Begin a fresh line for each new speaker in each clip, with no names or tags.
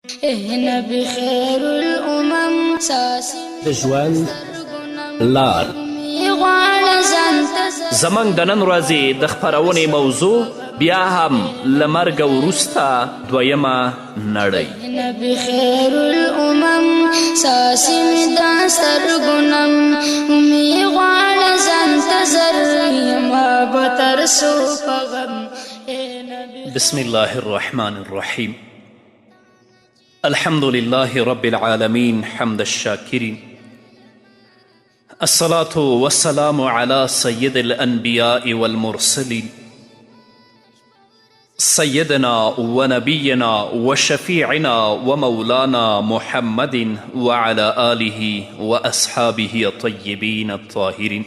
نبی خیر الامم
د ژوند لار.
زموږ د نن ورځې د خپرونې موضوع بیا هم له مرګه وروسته دویمه نړۍ.
نبی خیر الامم ساسی می د سترګو نم می غواړه ځان ته زر یمه به تر څو په غم.
بسم الله الرحمن الرحیم. الحمد لله رب العالمين حمد الشاكرين الصلاة والسلام على سيد الأنبياء والمرسلين سيدنا ونبينا وشفيعنا ومولانا محمد وعلى آله وأصحابه الطيبين الطاهرين.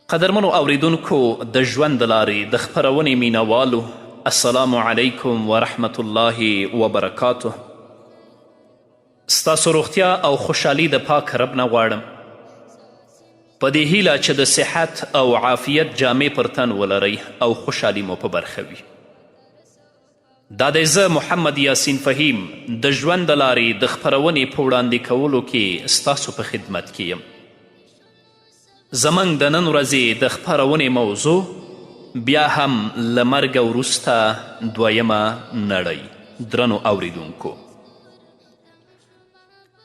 قدرمنو اوریدونکو، د ژوند د لارې د خپرونې مینوالو، السلام علیکم ورحمت الله وبرکاته. ستاسو روغتیا او خوشحالي د پاک رب نه غواړم، په دې هیله چې د صحت او عافیت جامې پر تن ولرئ او خوشحالي مو په برخه وي. دا دی زه محمد یاسین فهیم د ژوند د لارې د خپرونې په وړاندې کولو کې ستاسو په خدمت کې یم. زموږ د نن ورځې د خپرونې موضوع بیا هم له مرګه وروسته دویمه نړۍ. درنو اوریدونکو،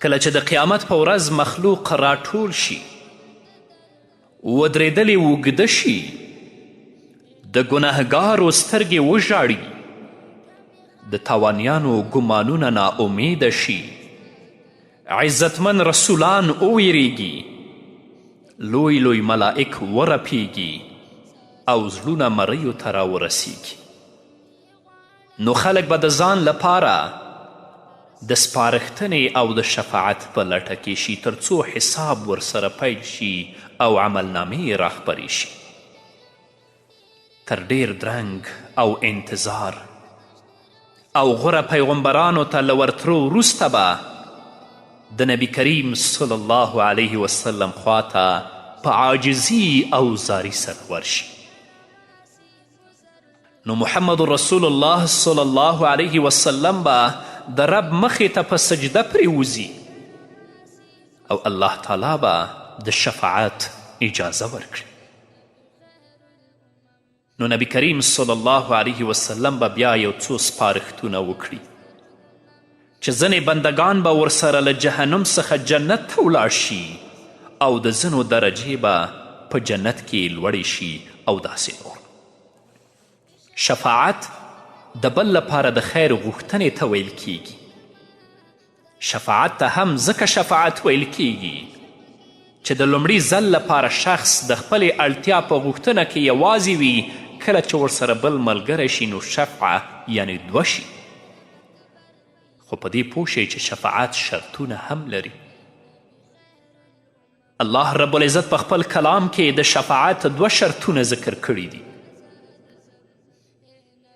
کله چې د قیامت په ورځ مخلوق راټول شي، ودرېدلې اوږده شي، د ګناهګارو سترګې وژاړي، د تاوانیانو ګمانونه ناامیده شي، عزتمن رسولان وویریږي، لوی لوی ملائک ورپیږي او زړونه مریو ته راورسیږي، نو خلک به د ځان لپاره د سپارښتنې او د شفاعت په لټه کې شي تر څو حساب ورسره پیل شي او عملنامې یې راخپرې شي. تر ډیر درنګ او انتظار او غوره پیغمبرانو ته له ورتلو وروسته به د نبی کریم صلی الله علیه وسلم خواته په عاجزي او زاری سره ورشي. نو محمد رسول الله صلی الله علیه وسلم به د رب مخې ته په سجده پرېوځي او الله تعالی به د شفاعت اجازه ورکړي. نو نبی کریم صلی الله علیه وسلم به بیا یو څو سپارښتونه وکړي چې ځینې بندګان به ورسره له جهنم څخه جنت ته ولاړ شي او د ځینو درجې به په جنت کې لوړې شي او داسې نور. شفاعت د بل لپاره د خیر غوښتنې ته ویل کیږي. شفاعت ته هم ځکه شفاعت ویل کیږي چې د لومړي ځل لپاره شخص د خپلې اړتیا په غوښتنه کې یوازې وي، کله چې ورسره بل ملګری شي نو شفعه یعنې دوه شي. خو په دې پوه شئ چې شفاعت شرطونه هم لري. الله رب العزت په خپل کلام کې د شفاعت دوه شرطونه ذکر کړي دي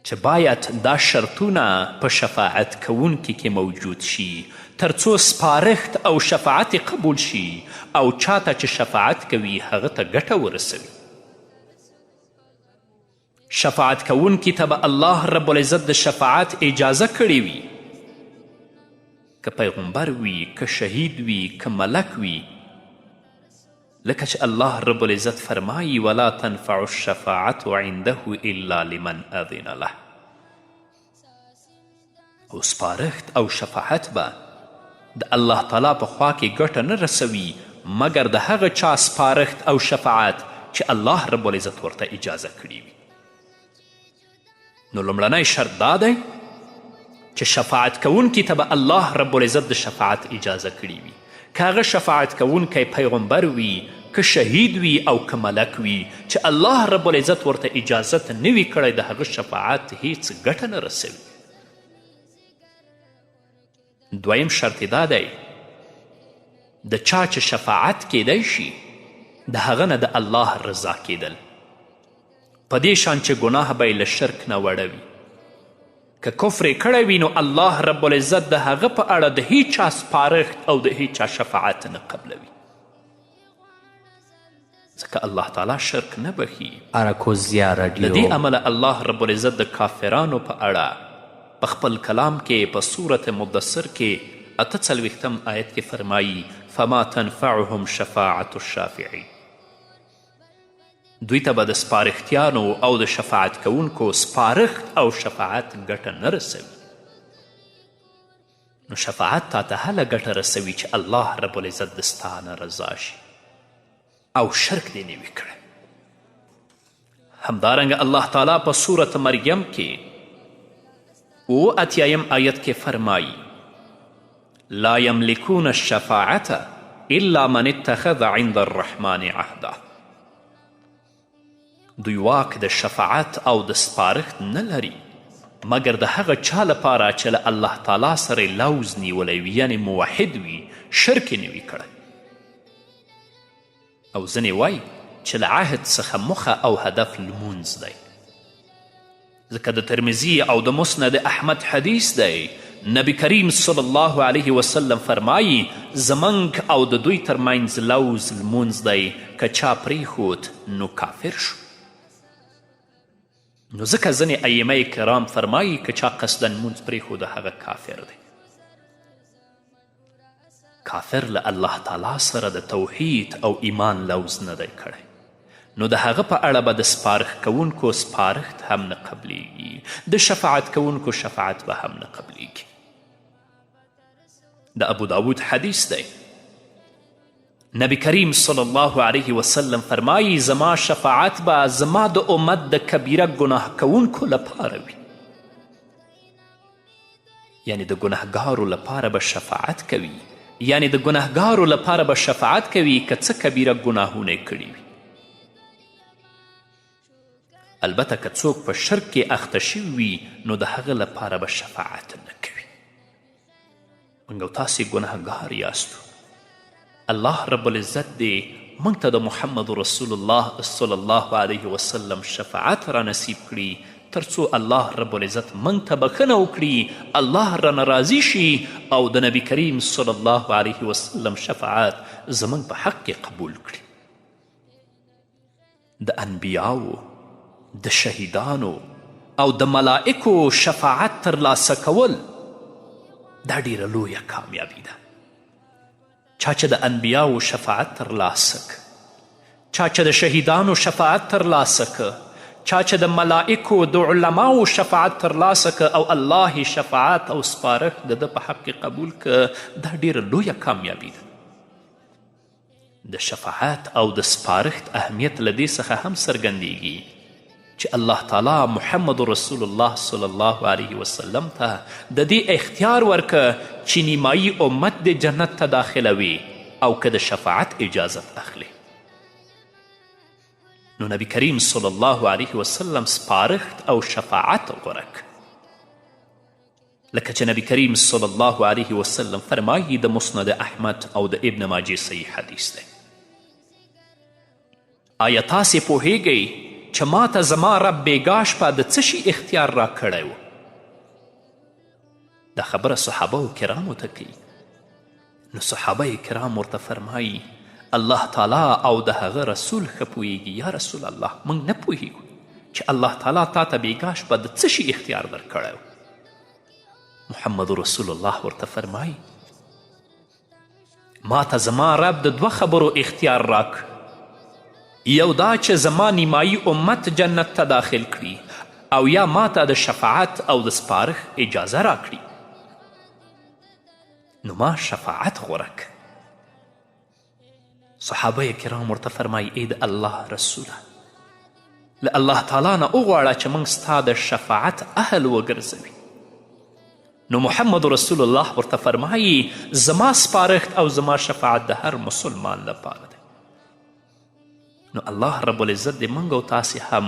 چې باید دا شرطونه په شفاعت کوونکي کې موجود شي تر څو سپارښت او شفاعت قبول شي او چاته چې شفاعت کوي هغه ته ګټه ورسوي. شفاعت کوونکي ته به الله رب العزت د شفاعت اجازه کړې وي، که پیغمبر وي، که شهید وي، که ملک وي، لکه چې الله رب العزت فرمایي ولا تنفع الشفاعة عنده الا لمن اذن له. او سپارښت او شفاعت به د الله تعالی په خوا کې ګټه نه رسوي مګر د هغه چا سپارښت او شفاعت چې الله رب العزت ورته اجازه کړې وي. نو لومړنی شرط دا دی چې شفاعت کوونکي ته به الله رب العزت د شفاعت اجازه کړې وي، که هغه شفاعت کوونکی پیغمبر وي، که شهید وي او که ملک وي، چې الله رب العزت ورته اجازت نه وي کړی د هغه شفاعت هیڅ ګټه نه رسوي. دویم شرط دا دی د چا چې شفاعت کیدی شي د هغه نه د الله رضا کیدل، په دې شان چې ګناه به یې له شرک نه وړوي. که کفر یې کړی وي نو الله رب العزت د هغه په اړه د هیچا سپارښت او د هیچا شفاعت نه قبلوي، ځکه الله تعالی شرک نه بښي.
اراکوزیا
له
راډیو.
دې امله الله رب العزت د کافرانو په اړه په په خپل کلام کې په سورة مدثر کې 48 آیت کې فرمایي، فما تنفعهم شفاعة الشافعین. دوی ته به د سپارښتیانو او د شفاعت کوونکو سپارښت او شفاعت ګټه نه رسوي. نو شفاعت تا ته هله ګټه رسوي چې الله رب العزت د ستا نه رضا شي او شرک دې نه وي کړی. همدارنګه الله تعالی په سورة مریم کې 87 آیت کې فرمایي، لا یملکون الشفاعة الا من اتخذ عند الرحمن عهدا. دوی واک د شفاعت او د سپارښت نه لري مګر د هغه چا لپاره چې له الله تعالی سره لوز نیولی وي، یعنې موحد وي، شرک یې نه وي کړی. او ځینې وایي چې له عهد څخه موخه او هدف لمونځ دی، ځکه د ترمذي او د مسند احمد حدیث دی، نبی کریم صلی الله علیه وسلم فرمایي، زمونږ او د دوی ترمنځ لوز لمونځ دی، که چا پرېښود نو کافر شو. نو ځکه ځینې ائمه کرام فرمایي که چا قصدا لمونځ پرېښود هغه کافر دی. کافر له الله تعالی سره د توحید او ایمان لوز نه دی کړی، نو د هغه په اړه به د سپارښت کوونکو سپارښت هم نه قبلیږي، د شفاعت کوونکو شفاعت به هم نه قبلیږي. د ابو داود حدیث دی، نبی کریم صلی الله علیه وسلم فرمایي، زما شفاعت به زما د امت د کبیره ګناه کوونکو لپاره وي، یعنی د ګناهګارو لپاره به شفاعت کوي، یعنی د ګناهګارو لپاره به شفاعت کوي که څه کبیره ګناهونه یې کړي وي. البته که څوک په شرک کې اخته شوي وي نو د هغه لپاره به شفاعت نه کوي. موږ او تاسې ګناهګار یاستو، الله رب العزت دې موږ ته د محمد رسول الله صلی الله علیه وسلم شفاعت را نصیب کړي، تر څو الله رب العزت موږ ته بښنه وکړي، الله رانه راضي شي او د نبی کریم صلی الله علیه وسلم شفاعت زموږ په حق کې قبول کړي. د انبیاو، د شهیدانو او د ملائکو شفاعت ترلاسه کول دا ډیره لویه کامیابي ده. چا چې د انبیاو شفاعت ترلاسه که، چا چې د شهیدانو شفاعت ترلاسه که، چا چې د ملائکو د علماو شفاعت ترلاسه که او الله یې شفاعت او سپارښت د ده په حق کې قبول که، دا ډیره لویه کامیابي ده. د شفاعت او د سپارښت اهمیت له دې څخه هم څرګندیږي چې الله تعالی محمد رسول الله صلی الله علیه وسلم ته د دې اختیار ورکه چې نیمایي امت دې جنت ته داخلوي او که د شفاعت اجازت اخلي. نو نبی کریم صلی الله علیه وسلم سپارښت او شفاعت غوره که، لکه چې نبی کریم صلی الله علیه وسلم فرمایي، د مسند احمد او د ابن ماجه صحیح حدیث دی، آیا تاسې پوهیږئ چې ما ته زما رب بیګا شپه د څه شي اختیار راکړی و؟ دا خبره صحابه و کرامو ته کوي. نو صحابه کرام ورته فرمایي، الله تعالی او د هغه رسول ښه پوهیږي. یا رسول الله، موږ نه پوهیږو چې الله تعالی تا ته بیګا شپه د څه شي اختیار درکړی و؟ محمد رسول الله ورته فرمایي، ما ته زما رب د دوه خبرو اختیار راک، یو دا چې زما نیمایي امت جنت ته داخل کړي، او یا ما ته د شفاعت او د سپارښت اجازه راکړي. نو ما شفاعت غوره که. صحابه کرام ورته فرمایي، ای د الله رسوله، له الله تعالی نه وغواړه چې موږ ستا د شفاعت اهل وګرځوي. نو محمد رسول الله ورته فرمایي، زما سپارښت او زما شفاعت د هر مسلمان لپاره دی. نو الله رب العزت دې موږ او تاسې هم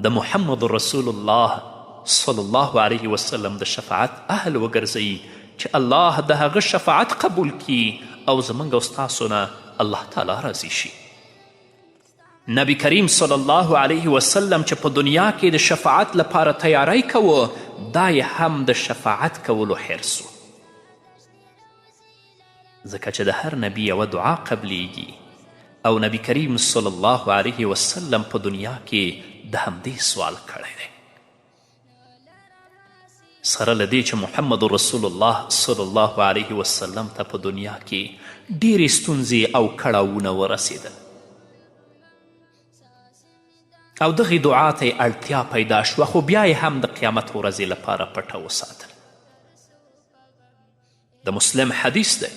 د محمد رسول الله صلی الله علیه وسلم د شفاعت اهل وګرځوي چې الله د هغه شفاعت قبول کړي او زموږ او ستاسو نه الله تعالی راضي شي. نبی کریم صلی الله علیه وسلم چې په دنیا کې د شفاعت لپاره تیاری کوه، دا یې هم د شفاعت کولو حرص و، ځکه چې د هر نبي یوه دعا قبلیږي او نبی کریم صلی الله علیه وسلم په دنیا کې د همدې سوال کړی دی. سره له دې چې محمد رسول الله صلی الله علیه وسلم ته په دنیا کې ډېرې ستونزې او کړاوونه ورسېدل او دغې دعا ته یې اړتیا پیدا شوه، خو بیا یې هم د قیامت ورځې لپاره پټه وساتله. د مسلم حدیث دی،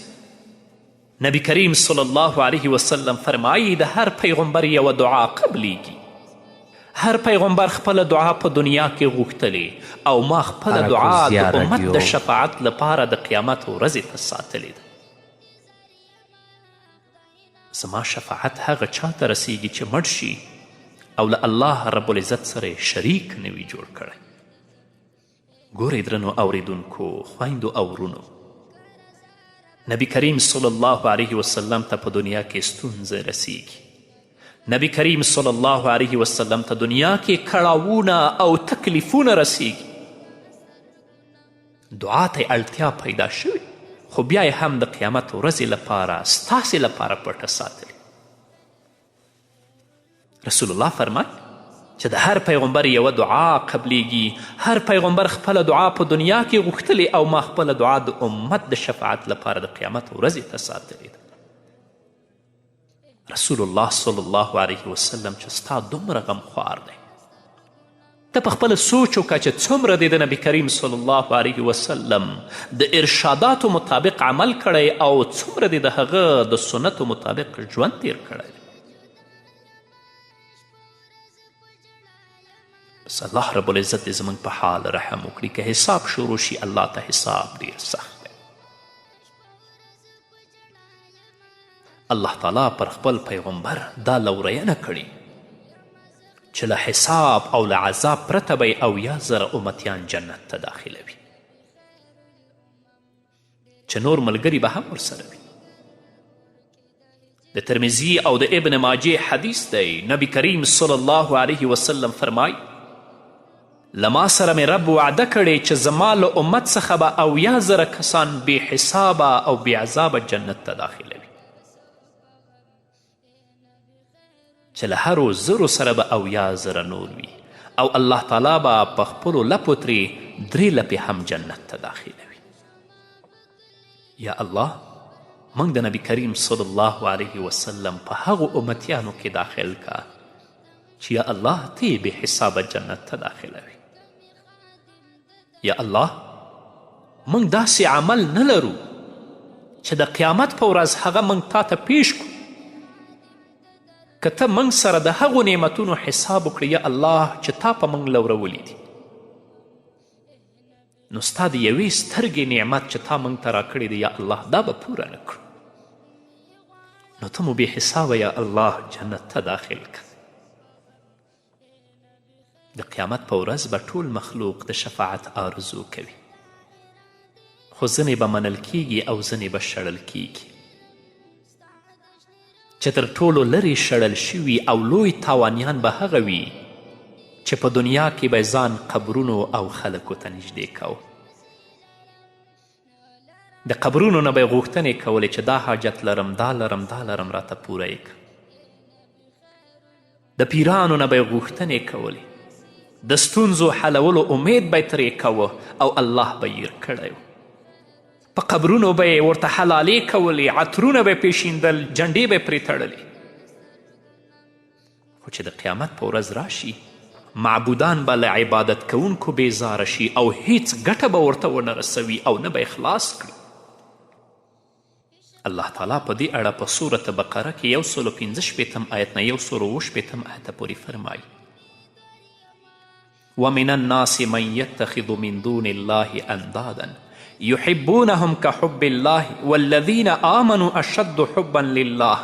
نبی کریم صلی الله علیه وسلم فرمایي د هر پیغمبر یوه دعا قبلیږي. هر پیغمبر خپله دعا په دنیا کې غوښتلې او ما خپله دعا د امت د شفاعت لپاره د قیامت ورځې ته ساتلې ده. زما شفاعت هغه چا ته رسیږي چې مړ شي او له الله رب العزت سره شریک نه وي جوړ کړی. ګورئ درنو اوریدونکو خویندو او ورونو، نبی کریم صلی الله علیه وسلم ته په دنیا کې ستونزې رسیږي، نبی کریم صلی الله علیه وسلم ته دنیا کې کړاوونه او تکلیفونه رسیږي، دعا ته اړتیا پیدا شوې، خو بیا یې هم د قیامت ورځې لپاره ستاسې لپاره پټه ساتلې. رسول الله فرمایي چې د هر پیغمبر یوه دعا قبلیږي، هر پیغمبر خپله دعا په دنیا کې غوښتلې او ما خپله دعا د امت د شفاعت لپاره د قیامت ورځې ته ساتلې ده. رسول الله صلی الله علیه وسلم چې ستا دومره غمخوار دی، ته په خپله سوچ وکړه چې څومره دې د نبی کریم صلی الله علیه وسلم د ارشاداتو مطابق عمل کړی او څومره دې د هغه د سنتو مطابق ژوند تیر کړی. بس الله رب العزت دې زموږ په حال رحم وکړي. که حساب شروع شي الله ته حساب ډیر سخت دی. الله تعالی پر خپل پیغمبر دا لورینه کړې چې له حساب او له عذاب پرته به یې 70,000 امتیان جنت ته داخلوي، چې نور ملګري به هم ورسره وي. د ترمذي او د ابن ماجه حدیث دی، نبی کریم صلی الله علیه وسلم فرمای له ما سره مې رب وعده کړې چې زما له امت څخه به 70,000 کسان بې حسابه او بې عذابه جنت ته داخلوي، چې له هرو زرو سره به 70,000 نور وي او الله تعالی به په خپلو لپو ترې 3 لپې هم جنت ته داخلوي. یا الله موږ د نبی کریم صلی الله علیه وسلم په هغو امتیانو کې داخل که چې یا الله ته یې بې حسابه جنت ته داخلوي. یا الله موږ داسې عمل نه لرو چې د قیامت په ورځ هغه موږ تا ته پیش کړو، که ته موږ سره د هغو نعمتونو حساب وکړې یا الله چې تا په موږ لورولي دي، نو ستا د یوې سترګې نعمت چې تا موږ ته راکړی دی یا الله دا به پوره نه کړو، نو ته مو بې حسابه یا الله جنت ته داخل که. د قیامت په ورځ به ټول مخلوق د شفاعت آرزو کوي، خو ځینې به منل کیږي او ځینې به شړل کیږي. چې تر ټولو لرې شړل شوي او لوی تاوانیان به هغه وي چې په دنیا کې به ځان قبرونو او خلکو ته نږدې کوه. د قبرونو نه به یې غوښتنې کولې چې دا حاجت لرم، دا لرم، دا لرم، راته پوره یې که. د پیرانو نه به یې غوښتنې کولې، د ستونزو حلولو امید به یې ترې کوه او الله به یې کړی و. په قبرونو به یې ورته حلالې کولې، عطرونه به یې پرې شیندل، جنډې به یې پرې تړلې. خو چې د قیامت په ورځ راشي، معبودان به له عبادت کوونکو بیزاره شي او هیڅ ګټه به ورته ونه رسوي او نه به یې خلاص کړي. الله تعالی په دې اړه په سورة بقره کې 165 آیت نه 167 آیته پورې فرمایي: ومن الناس من يتخذ من دون الله اندادا يحبونهم كحب الله والذين آمنوا أشد حبا لله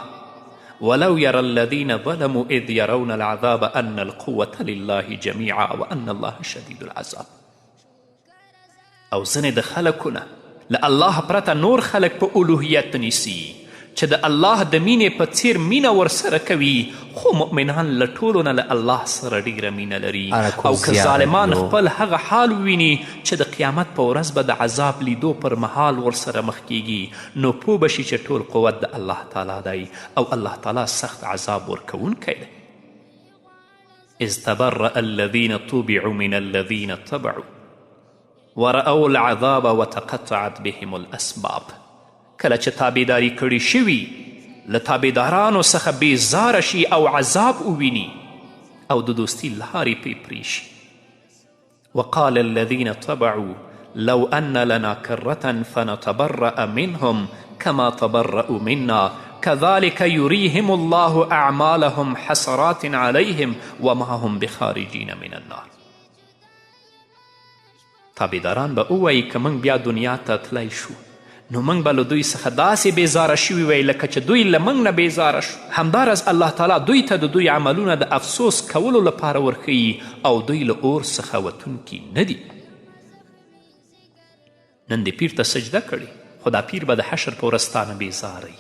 ولو يرى الذين ظلموا إذ يرون العذاب أن القوة لله جميعا وأن الله شديد العذاب. او ځینې د خلکو نه له الله پرته نور خلک په الوهیت نیسي چې د الله د مینې په څیر مینه ورسره کوي، خو مؤمنان له ټولو نه له الله سره ډیره مینه لري. او که ظالمان خپل هغه حال وویني چې د قیامت په ورځ به د عذاب لیدو پر مهال ورسره مخ کیږي، نو پوه به شي چې ټول قوت د الله تعالی دی او الله تعالی سخت عذاب ورکوونکی دی. اذ تبرأ الذین تبعوا من الذین تبعوا. ورأوا العذاب وتقطعت بهم الاسباب. کله چې تابعداري کړي شوي له تابعدارانو څخه بیزاره شي او عذاب وویني او د دوستي لارې پرې پرې شي. وقال الذين تبعوا لو أن لنا کرة فنتبرأ منهم كما تبرأوا منا كذلك يريهم الله أعمالهم حسرات عليهم وما هم بخارجين من النار. تابعداران به ووایي که موږ بیا دنیا ته تلای شو نو موږ به له دوی څخه داسې بیزاره شوي وی لکه چې دوی له موږ نه بیزاره شو. همداراز الله تعالی دوی ته د دوی عملونه د افسوس کولو لپاره ورښیي او دوی له اور څخه وتونکي نه دي. نن دې پیر ته سجده کړې، خو دا پیر به د حشر په ورځ ستا نه بیزاره وي.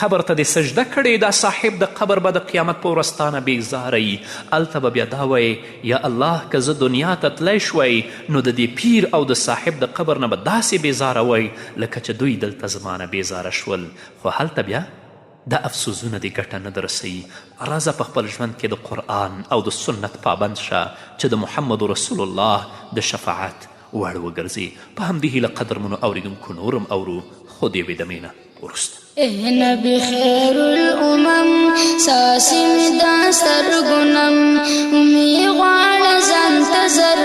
قبر ته دې سجده کړې، دا صاحب د قبر به د قیامت په ورځ ستا نه بیزاره وي. هلته به بیا دا وایې یا الله که زه دنیا ته تللی شوی نو د دې پیر او د صاحب د قبر نه به داسې بیزاره وای لکه چې دوی دلته زما نه بیزاره شول. خو هلته بیا دا افسوزونه دې ګټه نه درسوي. راځه په خپل ژوند کې د قرآن او د سنت پابند شه چې د محمد رسول الله د شفاعت وړ وګرځې. په همدې هیله قدرمنو اورېدونکو نور هم اورو، خو د یوې دمې نه وروسته.
اے نبی خیر الامم ساسم دا سترګونم امي غواړه ځان ته زر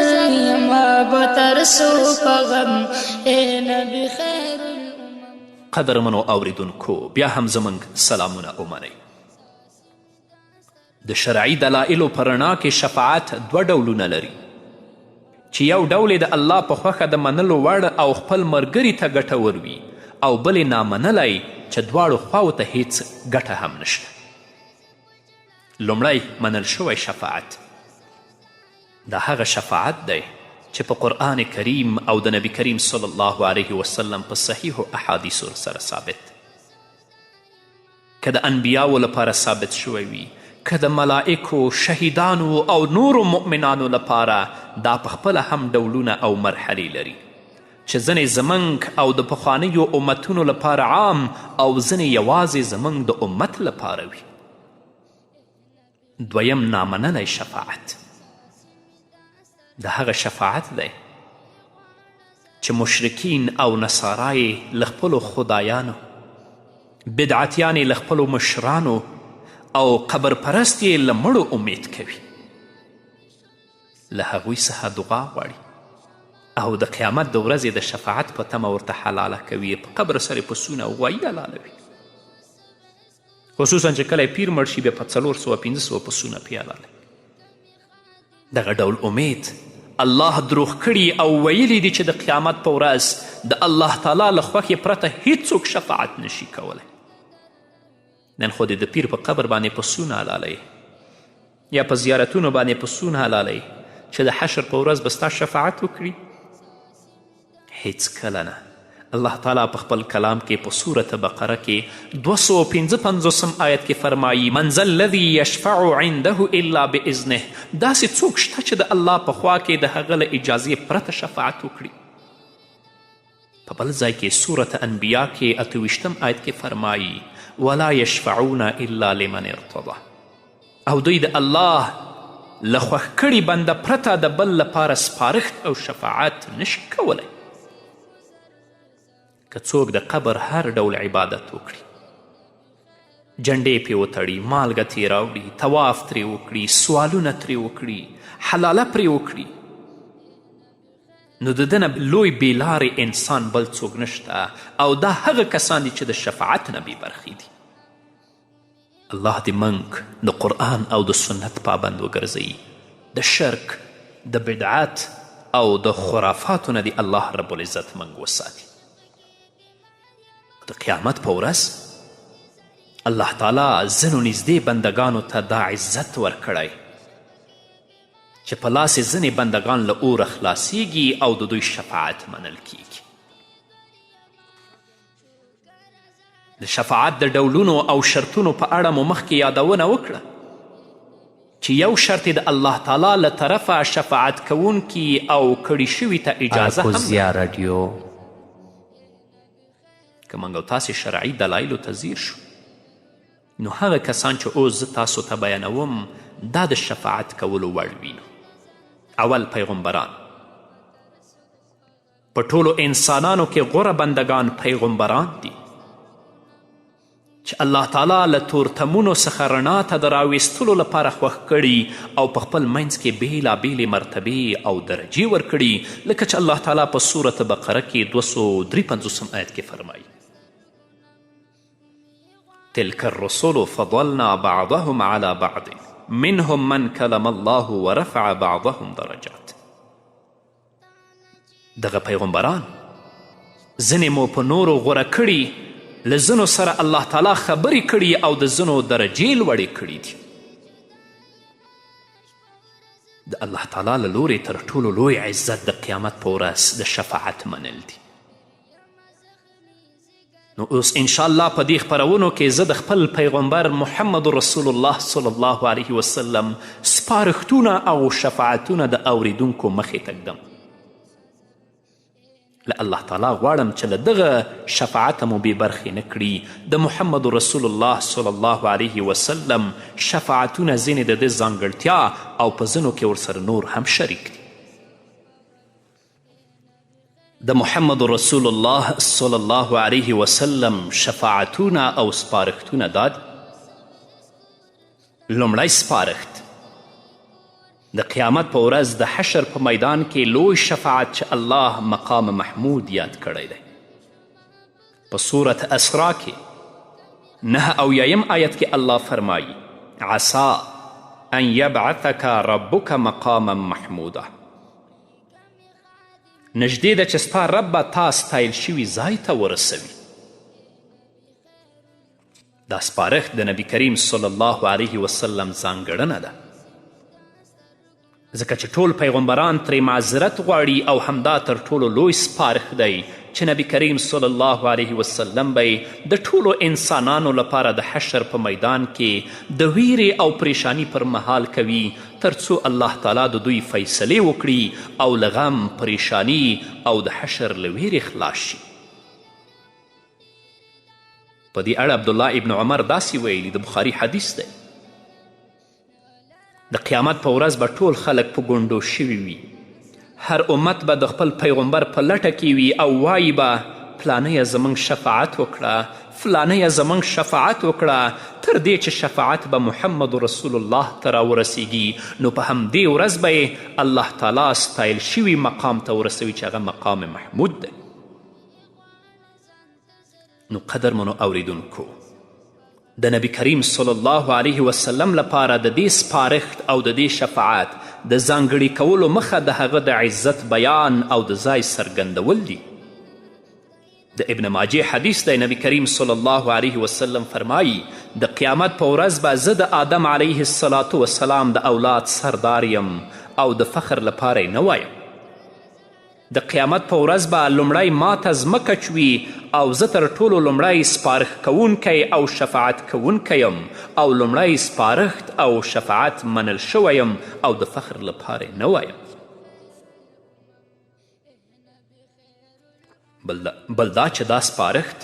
یما به تر څو په غم اے نبی خیر الامم.
قدرمنو اوریدونکو بیا هم زموږ سلامونه ومنئ. د شرعي دلایلو په رڼا کې شفاعت دوه ډولونه لري چې یو ډول یې د الله په خوښه د منلو وړ او خپل ملګري ته ګټور وي او بل یې نامنلی چې دواړو خواو ته هیڅ ګټه هم نشته. لومړی منل شوی شفاعت دا هغه شفاعت دی چې په قرآن کریم او د نبی کریم صلی الله علیه وسلم په صحیحو احادیثو سره ثابت دی. که د انبیاوو لپاره ثابت شوی وي، که د ملائکو، شهیدانو او نورو مؤمنانو لپاره، دا په خپله هم ډولونه او مرحلې لري چې ځینې زمونږ او د پخوانیو امتونو لپاره عام او ځینې یوازې زمونږ د امت لپاره وي. دویم نامنلی شفاعت د هغه شفاعت دی چې مشرکین او نصارا یې له خپلو خدایانو، بدعتیان یې له خپلو مشرانو او قبر پرست یې له مړو امید کوي، له هغوی څخه دعا غواړي او د قیامت د ورځې د شفاعت په تمه ورته حلاله کوي، په قبر سره پسونه او غوایي حلالوي. خصوصا چې کله پیر مړ شي بیا په 400 500 پسونه پرې حلالوي. دغه ډول امید الله دروغ کړي او ویلي دي چې د قیامت په ورځ د الله تعالی له خوښې پرته هیڅوک شفاعت نشي کولی. نن خو دې د پیر په قبر باندې پسونه حلالوي یا په زیارتونو باندې پسونه حلالوي چې د حشر په ورځ به ستا شفاعت وکړي؟ هیڅکله نه. الله تعالی په خپل کلام کې په سورة بقره کې 255 آیت کې فرمایي من ذا الذي یشفع عنده الا باذنه، داسې څوک شته چې د الله په خوا کې د هغه له اجازې پرته شفاعت وکړي؟ په بل ځای کې سورة انبیا کې 28 آیت کې فرمایي ولا یشفعون الا لمن ارتضی، او دوی د الله له خوښ کړي بنده پرته د بل لپاره سپارښت او شفاعت نشي کولی. که څوک د قبر هر ډول عبادت وکړي، جنډې پرې وتړي، مالګه ترې راوړي، طواف ترې وکړي، سوالونه ترې وکړي، حلاله پرې وکړي، نو د ده نه لوی بېلارې انسان بل څوک نشته، او دا هغه کسان دي چې د شفاعت نه بې برخې دي. الله دې موږ د قرآن او د سنت پابند وګرځوي، د شرک، د بدعت او د خرافاتو نه دې الله رب العزت موږ وساتي. د قیامت په ورځ الله تعالی ځینو نږدې بندګانو ته دا عزت ورکړی چې په لاس یې ځینې بندګان له اوره خلاصیږي او د دوی شفاعت منل کیږي. د شفاعت د ډولونو او شرطونو په اړه مو مخکې یادونه وکړه چې یو شرط د الله تعالی له طرفه شفاعت کوونکي او کړي شوي ته اجازه هم ده.
راډیو.
که موږ او تاسې شرعي دلایلو ته ځیر شو نو هغه کسان چې اوس زه تاسو ته بیانوم دا د شفاعت کولو وړ وینو. اول پیغمبران. په ټولو انسانانو کې غوره بندګان پیغمبران دي چې الله تعالی له تورتمونو څخه رڼا ته د راویستلو لپاره خوښ کړي او په خپل منځ کې بېلابېلې مرتبې او درجې ورکړي، لکه چې الله تعالی په سورة بقره کې 253 آیت کې فرمایي: تلك الرسل فضلنا بعضهم على بعض منهم من کلم الله ورفع بعضهم درجات. دغه پیغمبران ځینې مو په نورو غوره کړي، له ځینو سره الله تعالی خبرې کړي او د ځینو درجې لوړې کړي دي. د الله تعالی له لورې تر ټولو لوی عزت د قیامت په ورځ د شفاعت منل دي. نو اوس انشاءالله په دې خپرونو کې زه د خپل پیغمبر محمد رسول الله صلی الله علیه وسلم سپارښتونه او شفاعتونه د اوریدونکو مخې ته ږدم. له الله تعالی غواړم چې له دغه شفاعته مو بې برخې نه کړي. د محمد رسول الله صلی الله علیه وسلم شفاعتونه ځینې د ده ځانګړتیا او په ځینو کې ورسره نور هم شریک دي. د محمد رسول الله صلی الله علیه وسلم شفاعتونه او سپارښتونه دا دي. لومړی سپارښت: د قیامت په ورځ د حشر په میدان کې لوی شفاعت چې الله مقام محمود یاد کړی دی. په سورة اسرا کې 79 آیت کې الله فرمایي: عسا ان یبعثک ربک مقاما محمودا. نږدې ده چې ستا رب به تا ستایل شوي ځای ته ورسوي. دا سپارښت د نبی کریم صلی الله علیه وسلم ځانګړنه ده، ځکه چې ټول پیغمبران ترې معذرت غواړي او همدا تر ټولو لوی سپارښت دی چې نبی کریم صلی الله علیه وسلم به د ټولو انسانانو لپاره د حشر په میدان کې د ویرې او پریشانی پر مهال کوي، تر څو الله تعالی د دوی فیصلې وکړي او له غم، پریشانی او د حشر له ویرې خلاص شي. په دې اړه عبدالله ابن عمر داسې ویلي، د بخاري حدیث دی: د قیامت په ورځ به ټول خلک په ګونډو شوي وي، هر امت به د خپل پیغمبر په لټه کې وي او وایي به: پلانیه زموږ شفاعت وکړه، فلانیه زموږ شفاعت وکړه، تر دې چې شفاعت به محمد رسول الله ته راورسیږي، نو په همدې ورځ به یې الله تعالی ستایل شوي مقام ته ورسوي چې هغه مقام محمود دی. نو قدرمنو اوریدونکو، د نبی کریم صلی الله علیه وسلم لپاره د دې سپارښت او د دې شفاعت د ځانګړي کولو مخه د هغه د عزت بیان او د ځای څرګندول دي. د ابن ماجه حدیث دی، نبی کریم صلی الله علیه وسلم فرمایی: د قیامت په ورځ به زه د آدم علیه الصلاة وسلام د اولاد سردار یم او د فخر لپاره یې نه وایم. د قیامت په ورځ به لومړی ماته ځمکه چوي او زه تر ټولو لومړی سپارښت کوونکی او شفاعت کوونکی یم او لومړی سپارښت او شفاعت منل شوی یم او د فخر لپاره یې نه وایم. بل دا چې دا سپارښت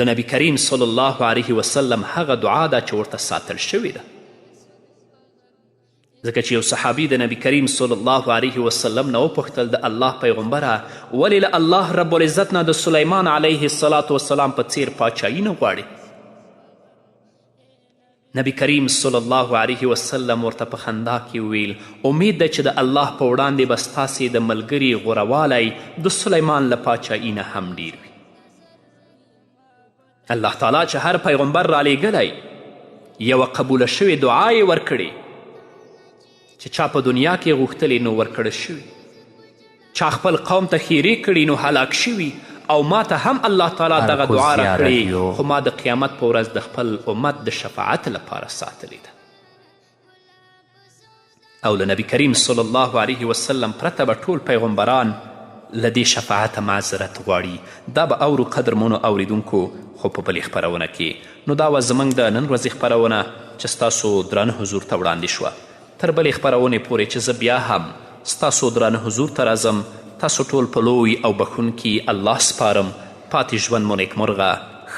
د نبی کریم صلی الله علیه وسلم هغه دعا ده چې ورته ساتل شوې ده، ځکه چې یو صحابي د نبی کریم صلی الله علیه وسلم نه وپوښتل: د الله پیغمبره، ولې له الله رب العزت نه د سلیمان علیه الصلاة والسلام په څیر پاچاهي نه غواړې؟ نبی کریم صلی الله علیه وسلم ورته په خندا کې وویل: امید ده چې د الله په وړاندې به ستاسې د ملګري غورهوالی د سلیمان له پاچاهي نه هم ډیر وي. الله تعالی چې هر پیغمبر رالیږلی یوه قبوله شوې دعا یې ورکړې چې چا په دنیا کې غوښتلې نو ورکړل شوي، چا خپل قوم ته ښیرې کړي نو هلاک شوي، او ما ته هم الله تعالی دغه دعا راکړې، خو ما د قیامت په ورځ د خپل امت د شفاعت لپاره ساتلې ده. او له نبی کریم صلی الله علیه وسلم پرته به ټول پیغمبران له دې شفاعته معذرت غواړي. دا به اورو قدرمنو اوریدونکو، خو په بلې خپرونه کې. نو دا وه زموږ د نن ورځې خپرونه چې ستاسو درانه حضور ته وړاندې شوه. تر بلې خپرونې پورې چې زه بیا هم ستاسو درانه حضور ته راځم، تاسو ټول په لوی او بښونکي الله سپارم. پاتې ژوند مو نیکمرغه،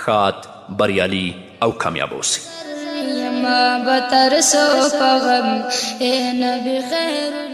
ښاد، بریالي او کامیاب اوسئ.
یما به تر څو په غم اے نبی خیر.